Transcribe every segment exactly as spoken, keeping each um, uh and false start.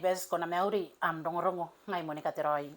Best, ko na mauri, am rongorongo ngai Monica Teroi.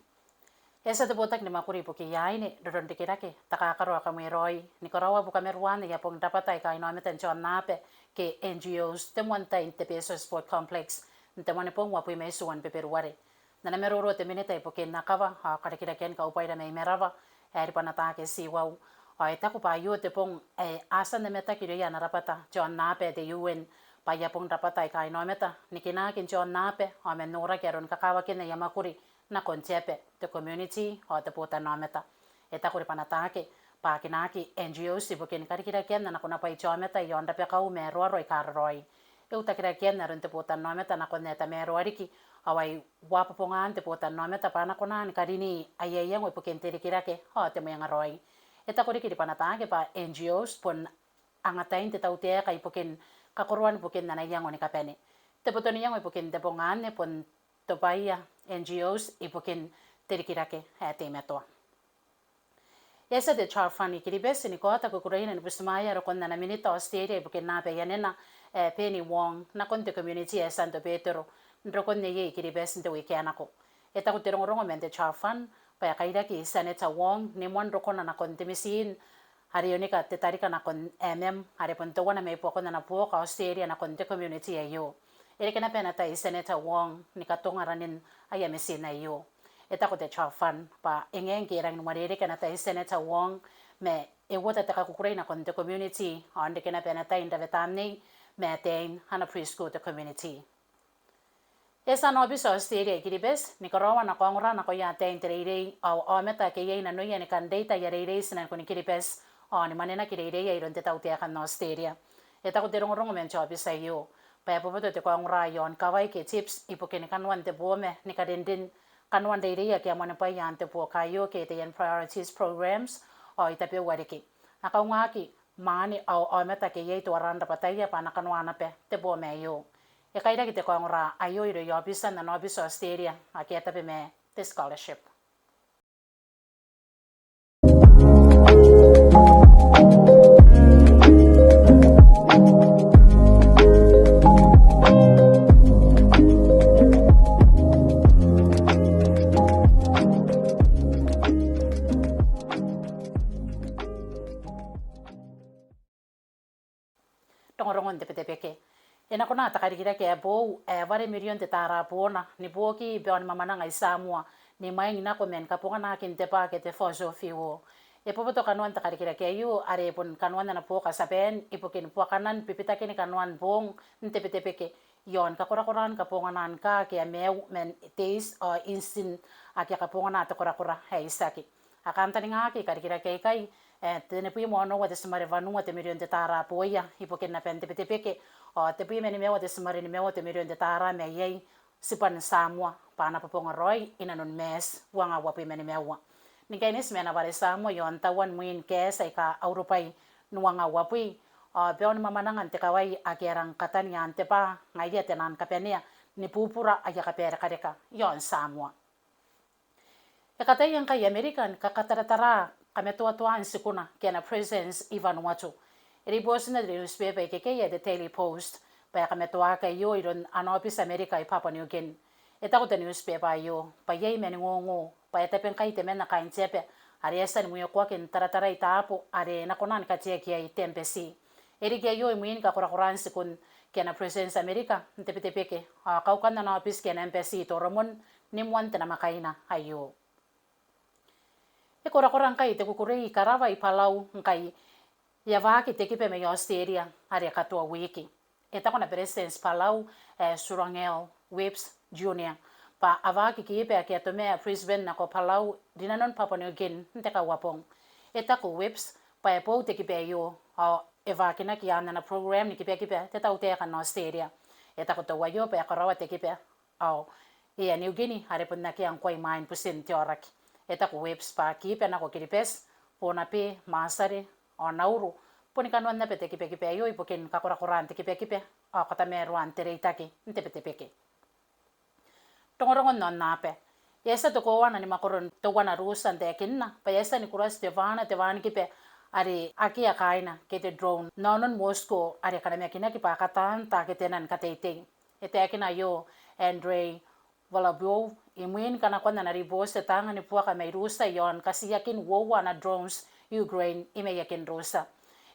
E a tia te Botaki ni Mwakuri ibukia Aine, Roronrikirake, Takakaro ao Kamweraoi ni karaoa bukamaruan aia bong rabwata aika inaomata n te aonnaba ke N G Os te moan tai n te Betio Sport Complex n te Moanibong uabwi ma itiua n Beberuare. N ana maroro te Minita ibukin Akawa ao Karikirakean Kaubwaira mai Marawa, ae Ribanataake Tiwau, ao e taku bwa aio te bong ae a tia n namataki irouia ana rabwata te aonnaba ae te U N bwa aia bong rabwata aika inaomata ni kinaaki n te aonnaba ao man noraki aron kakawakin aia mwakuri nakon te aba, te community ao te botanaomata. E taku Ribanataake bwa a kinaaki N G Os ibukin karikirakean ana konabwai te aomata i aon rabakau ma aroaro aika raraoi. E uota kirakean aron te botanaomata nakon ae tamaroa riki, ao ai uabobongan te botanaomata bwa a na kona ni karini aia iango ibukin te rikirake ao te mwengaraoi. E taku riki Ribanataake bwa N G Os bon angatain te tautaeka ibukin kakoroan bukin ana iango ni kabane. Te boto n iango ibukin te bong anne bon tobwaia N G Os ibukin te rikirake ae teimatoa. E a tia te Child Fund i Kiribati ni kaota kukureina ni butimwaea rokon ana Minita Australia ibukin aba ae anena, ae Penny Wong, nakon te community ae Santo Petero n rokon neiei i Kiribati n te wiiki ae nako. E taku te rongorongo man te Child Fund bwa e kairaki Senator Wong ni moan rokona nakon te mitiin are e onika te tarika nakon ae mam, are bon teuana mai buakon ana buoka Australia nakon te community aio. E reke naba ana tai Senator Wong ni katonga ranin aia mitiin aio. E taku te Child Fund bwa e ngae ngke e rangi n uarereke ana tai Senator Wong, ma e uota te kakukurei nakon te community ao n reke naba ana tai n rave tamnei ma ataein ana preschool te community. E a tia ana aobiti Australia i Kiribati ni karaoa ana kaongora nakoia ataein te reirei ao aomata ake iai nanoia ni kan reita aia reirei i tinanikun Kiribati ao ni mwanenaki reireia iroun te tautaeka n Australia. E taku te rongorongo man te aobiti aio bwa e boboto te kaongora i aon kawai ke tips ibukin kanoan te booma ni karinrin, kanoan reirei ake a moanibwai i aan te buoka aio ke taian priorities programs, ao i tabeua riki a kaungaaki mwaane ao aomata ake iai toaraan rabwataia bwa a na kanoa naba te booma aio. E kairaki te kaongora aio irouia aobitia n ana aobiti Australia ake a tabe ma te scholarship. Rongorongon te Betebeke. E na kona te karikirake ae boou ae ware mirion te taara boona ni buoki baoni mwamwananga i Samoa ni mwaing nako man kabonganaakin te bwa ke te fossil fuel. E boboto kanoan te karikirake aio are bon kanoan ana buoka Tiaban ibukin buakanan bibitakin kanoan boong n te Betebeke i aon kakorakoraan kabonganaan kaa ake a maiu man te iti ao intin ake a kabongana te korakora ae itiaki. A kantaningaaki karikirake aikai ae tenibwi ma onoua te timare wanua te mirion te taara booia ibukin aban te Betebeke, ao tebwi ma nimaua te timare nimaua te mirion te taara mai iai tibwan Samoa bwa a na bobonga raoi inanon Maati uangaa uabwi ma nimaua. Ni kaineti ma ana ware Samoa i aon tauan mwiin kaeti aika a urubwai n uangaa uabwi, ao baoni mwamwanangan te kawai ake a rang katan i aan te bwa ngaia te naan kabanea ni bubura aia kabarekareka i aon Samoa. E kataia ngkai Amerika ni kakataratara kamatoatoaan tikuna ke ana presence i Vanuatu. E ribootinna te newspaper ikekei ae te Daily Post bwa e kamatoaki aio iroun ana aobiti Amerika i Papua New Guinea. E taku te newspaper aio bwa iai mani ngongo bwa e tabe ngkai temanna kaain te aba are e a tia ni mwiokoaki n taratarai taabo are e na kona ni kateaki iai te embassy. E riki aio imwin kakorakoraan tikun ke ana presence Amerika n te Betebeke, ao kaukan ana aobiti ke ana embassy i Toromon ni moan te namwakaina aio. E korakora ngkai te kukurei i karawa i Palau ngkai e a waaki te kiba mai Australia are e katoa wiki. E taku ana Beretitenti Palau ae Surangel Whipps Junior bwa a waaki kiba ake a tomaa Brisbane nako Palau rinanon Papua New Guinea n te Kauabong. E taku Whipps bwa e boou te kiba aio ao e waakinaki i aan ana program ni kibakiba te tautaeka n Australia. E taku teuaio bwa e karaoa te kiba ao Air Niugini are bon akea ngkoa imwain butin te aoraki. E taku Whipps bwa kiba nako Kiribati, Ponape, Matiare ao Nauru boni kanoan naba te kibakiba aio ibukin kakorakoraan te kibakiba ao katamaroan te reitaki n te Betebeke. Rongorongon aonnaba. E a tia te kowana ni mwakoron teuana Russia n taekinna bwa e a tia ni kurati teuana te wanikiba are akea kaaina ke te drone inanon Moscow are kanamakinaki bwa kataan taketena ni kateitei. E taekina aio Andrei Volobov, imwin kanakoan ana ribooti te taanga ni buaka mai Russia iaon katiakin uoua ana drones Ukraine i maiakin Russia.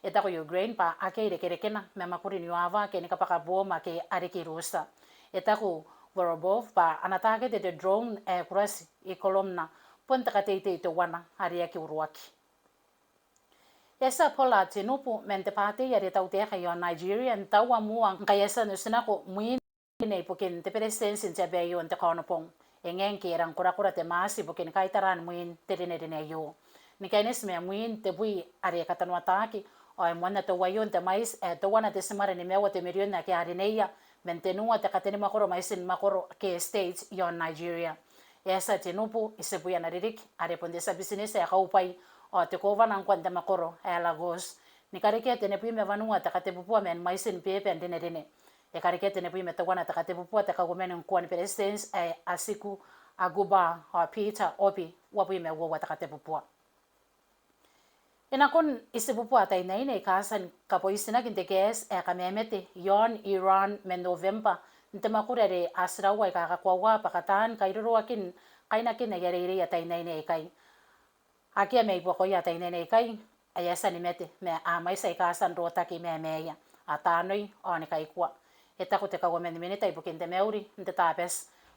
E taku Ukraine bwa akea irekerekena ma mwakuri n iowawa ke ni kabwaka boom ake a riki i Russia. E taku Volobov bwa ana takete te drone ae kurati i Kolomna bon te kateitei teuana are e aki uruaki. E a tia Bola Tinubu man te baati are tautaeka iaon Nigeria n taua moa ngkai e a tia n otinako mwin ibukin te beretitenti n te aba aio n te Kaonobong. E ngae ngke e rang korakora te maati ibukin kaitaraan mwin te rinerine aio. Ni kaineti ma mwin te bwi are katanoataaki, ao e moanna teuaio n te mwaiti ae teuana te timare nimaua te mirion ake a rineia man tenua te katenimwakoro mwaitin mwakoro ke states iaon Nigeria. E a tia Tinubu, itibwi ana ririki, are bon te tia bitineti ae kaubwai ao te kowana ngkoa n te mwakoro ae Lagos, ni karekea tenibwi ma wanua te katebubua man mwaitin beeba n rinerine. E karekea tenibwi ma teuana te katebubua te kauoman ngkoa ni beretitenti ae Atiku Abubakar ao Peter Obi, uabwi ma uoua te katebubua. E nakon itibubua ataeinaine aika a tia ni kaboitinaki n te kaeti ae kamamate iaon Iran man November n te mwakuri are a tiraua aika kakoaua bwa kataan kairoroakin kainakin aia reirei ataeinaine aikai. Akea mai buakoia ataeinaine aikai ae a tia ni mate, ma a mwaiti aika a tia n rotaki mamaia, a tanoi ao ni kaikoa. E taku te kauoman minita ibukin te mauri n te Tabati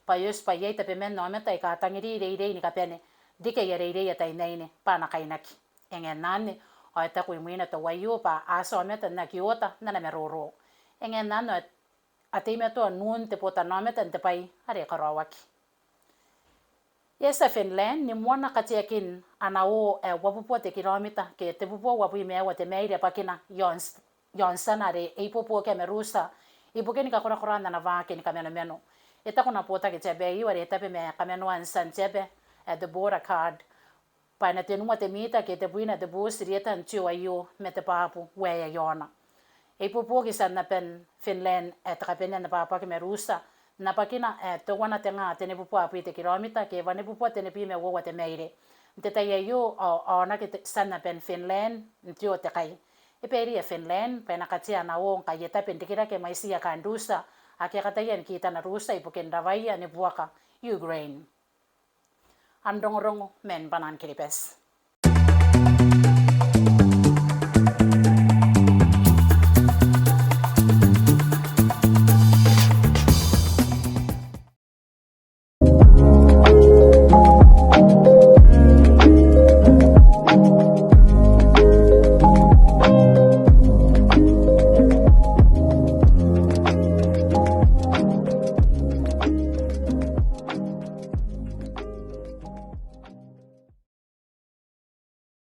bwa e oti bwa iai tabeman aomata aika tangiri reirei ni kabane riki aia reirei ataeinaine bwa a na kainaki. E ngae n anne, ao e taku imwina teuaio bwa a tia aomata n aki oota n ana maroro. E ngae n anne, ao a teimatoa n un te botanaomata n te bwai are karaoaki. E a tia Finland ni moana kateakin ana oo ae uabubua te kiramita ke tebubua uabwi ma aua te maire abwakina iaon, iaon tiana are e ibuobuokia ma Russia ibukin kakorakoraan ana waaki ni kamanomano. E taku ana botaki te aba aio are tabe ma kamanoan tian te aba ae te Border Guard bwa e na tenua te mita ke tebwina te buuti rietan te oo aio ma te baabu waea iaona. E ibuobuoki tian aban Finland ae te kabanea n ababaki ma Russia n abwakina ae teuana te nga tenibubua abwi te kiramita ke wanibubua tenibwi ma uoua te maire. N te tai aio ao a oonaki te, tian aban Finland n te oo te kai. E baireia Finland bwa e na katea ana oo ngkai e tabe n rikirake mwaitiia kaain Russia ake a kataia ni kitana Russia ibukin rawaia ni buaka Ukraine. Am rongorongo man Bwanan Kiribati.